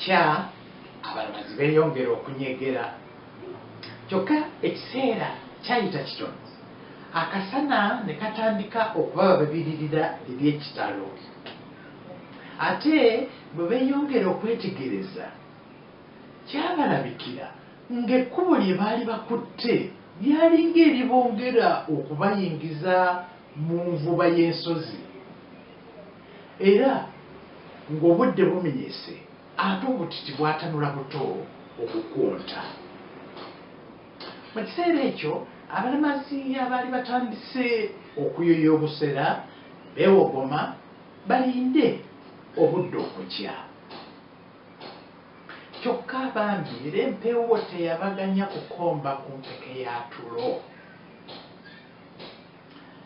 kya, abalamazi beeyongera okunyegera. Kyokka ekiseera kyayita kitono, akasana ne katandika okubababiririra eby'ekitalo. Ate bwe beeyongera okwetegereza, kyabalabikira ng'ekkubo lye baali bakutte lyalinga eribongera okubayingiza mu nvuba y'ensozi. Era ng'obudde bumenyese, ate obutiti bwatanula buto okukunta. Mu kiseera ekyo abalamazi abaali batandise okuyoya obusera beewogoma balinde obudde okukya. Kyokka bambi era empewo teyabaganya kukomba ku mpeke ya tulo.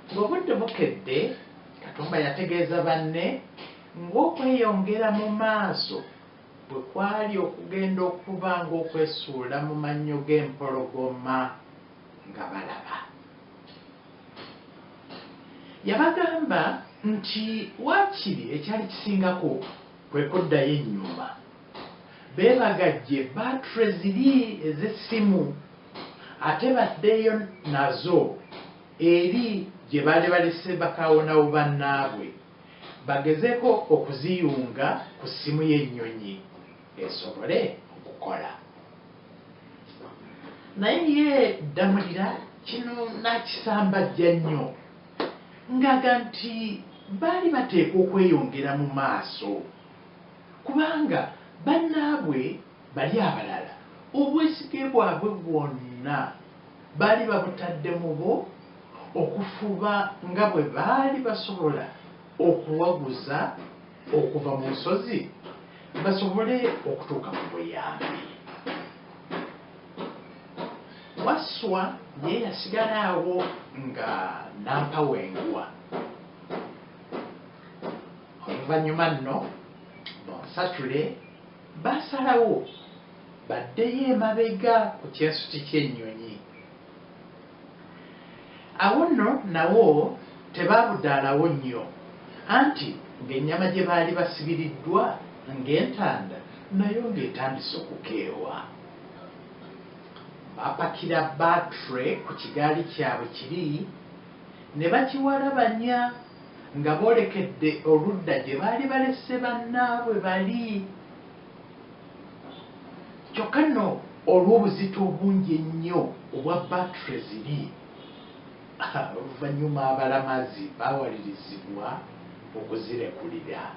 Ng'obudde bukedde, Katumba yategeeza banne ng'okweyongera mu maaso bwe kwali okugenda okuba ng'okwesuula mu mannyo g'empologoma nga balaba. Yabagamba nti waakiri ekyali kisingako kwe kuddayo ennyuma beebagajje battery ziri ez'essimu ate baddeyo nazo eri gye baali balese bakaawonawo bannaabwe bagezeeko okuziyunga ku ssimu y'ennyonyi esobole okukola. Naye ye Ddamulira kino n'akisambajja nnyo ng'aga nti baali bateekwa okweyongera mu maaso kubanga bannaabwe bali abalala obwesige bwabwe bwonna baali babutadde mu bo okufuba nga bwe baali basobola okuwaguza okuva mu nsozi basobole okutuuka ku buyambi. Wasswa ye yasigala awo nga nampawengwa. Oluvannyuma nno bonsatule baasalawo baddeyo emabega ku kyensuti ky'ennyonyi. Awo nno nawo tebaabudaalawo nnyo anti ng'ennyama gye baali basibiriddwa ng'entanda nayo ng'etandise okukeewa. Baapakira battery ku kigaali kyabwe kiri ne bakiwalabanya nga boolekedde oludda gye baali balese bannaabwe bali. Kyokka nno olw'obuzito obungi ennyo obwa battery ziri, oluvannyuma abalamazi baawalirizibwa okuzirekulira.